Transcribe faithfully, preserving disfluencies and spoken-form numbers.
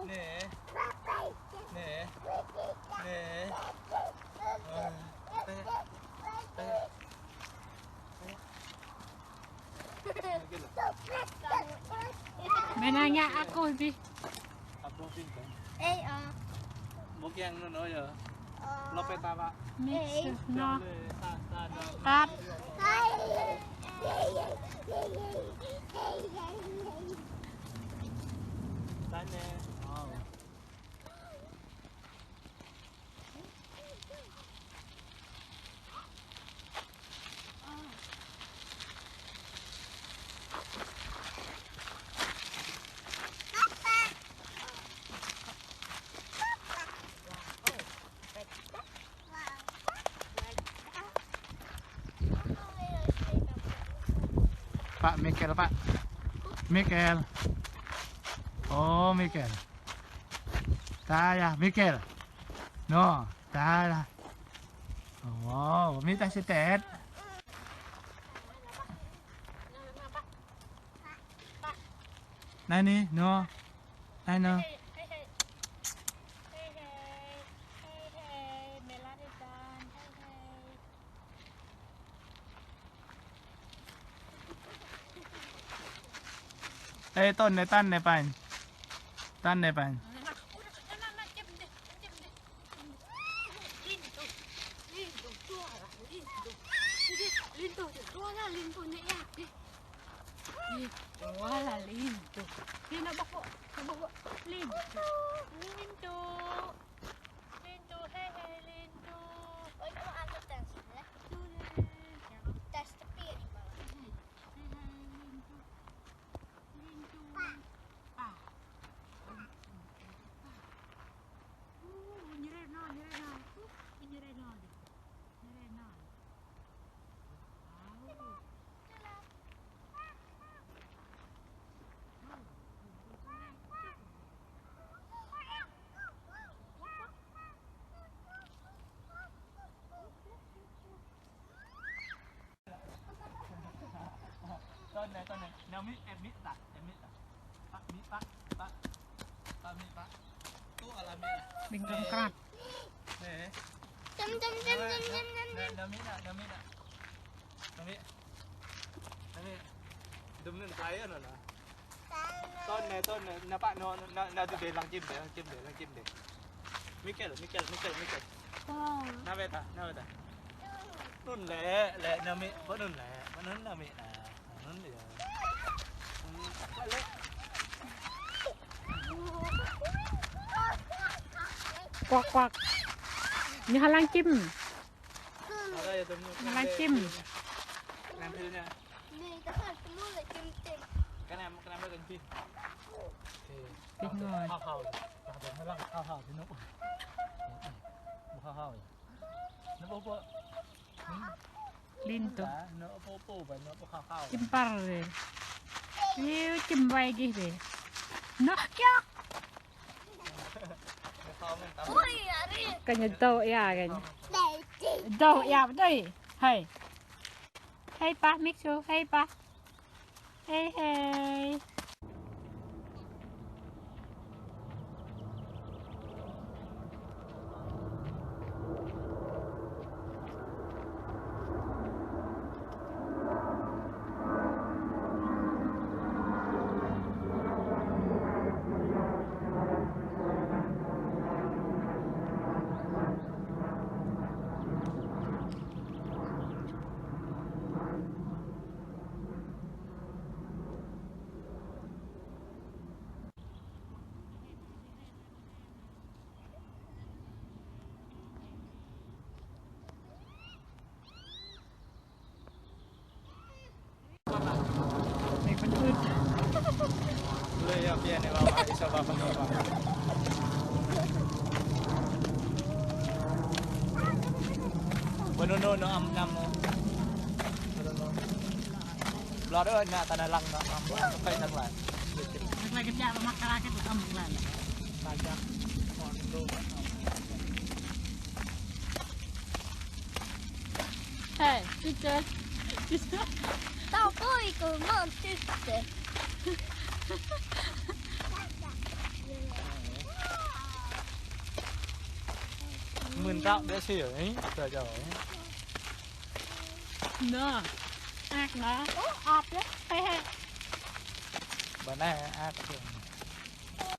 Nè. Nè. Nè. Ơ, té. Té. Mẹ nanya aku, Bi. Ê, ơ. Một yang nó nói giờ. Ơ. Lo pe ta, Pak. Mix. Ê. No. Tap. Tanya. Oh. Pak Michael, Pak. Michael. Oh, Michael. Tah yơh, Michael. No, tah yơh. Wow, mi tah si tet. Nai ni, no. Nai no. Ê, tơn nè, tơn nè, panh. Tơn nè, panh. Lintu. Lintu. Lintu. Lintu. Lintu. Lintu. Lintu, hei, hei, Lintu. Ôi, kamu angkat tas, ya? Tuh, Lin. Tas tepi di bawah. Hei, hei, Lintu. Lintu. Pa. Pa. Uh, nyerena, nyerena. Uh, nyerena. Nyerena. Wow. Tơn nè, tơn nè. Nao mĭ, em mĭ ta, em mĭ ta. Pak mĭ, pak, pak. Pak mĭ, pak. Tuh ala mĭ. Ƀing kơm krăt. Nè. Chăm, chăm, chăm, chăm, chăm, chăm, chăm. Nao mĭ nă, nao mĭ nă. Nao mĭ. Nao mĭ. Dum nŭn ai anŭn nă. Tơn nè, tơn nè, nao pak nao, nao, nao dih lăng čim dih, lăng čim dih, lăng čim dih. Michael, Michael, Michael, Michael. Nao wơ̆t ta, nao wơ̆t ta. Nŭn lĕ, lĕ nao mĭ, pơ nŭn lĕ, pơ nŭn nao mĭ nă, nŭn yơh. Hmm, pơ lĕ. Kuak, kuak. Ñu hơlăng čim. Hơlăng čim. Lăng pil ñu. Nè, ta hal tơmul lĕ čim čim. Kơnăm, kơnăm lĕ kơnăm pil. Pil ngơi. Hao hao. Hao hao. Hao hao. Nă pô pô. Lintu. Nă pô pô, nă pô hao hao. Čim păr dih. Iu čim wai gih dih. Nă kiak. Kơ ñu dŏ ia kơ ñu. Dŏ ia pơ dih. Hei. Hei pa, mĭk su, hei pa. Hei, hei. Bơnô nô nô am nam nô. Blot ơi, nă ta nă lăng nă am, am, phải nă lăng. Nă lăng kơjăp mă kara kơ tŭ am lăng. Kơjăp. Hey, teacher. Teacher. Tao kôi kơ mơm teacher. Mưn trăo biă sih yơh, ih, trăo jao, ih. Nơ. Ak nơ. Ô, ăt yơh, tê hă. Bơ anai ak yơh.